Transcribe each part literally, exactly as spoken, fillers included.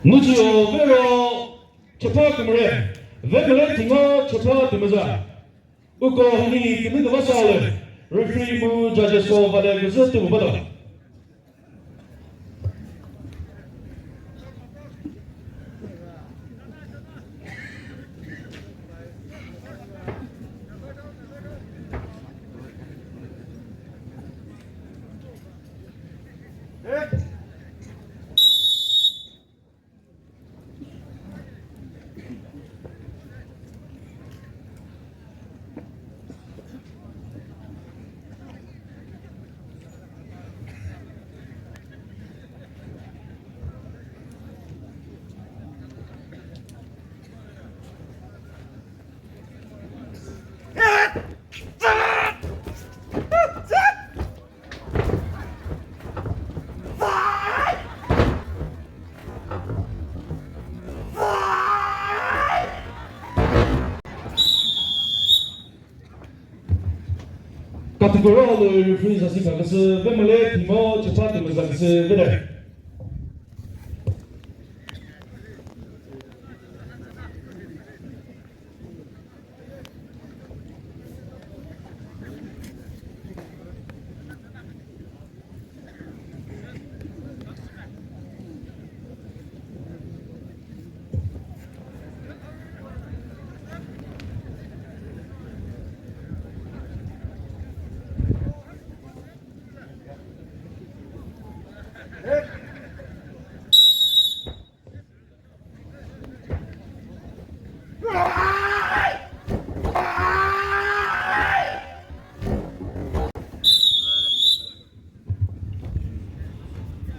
Nguchio vero chepha kümüre, vemüle thingo chepha tümüza. Uko hini kümüzü va sale, referee mu judges so vale küzü tümü bado. Category hall referee sasi kaküsü vemüle timo chepha tümüza küsü vede.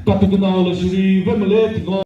Category hall shiri vemüle thingo.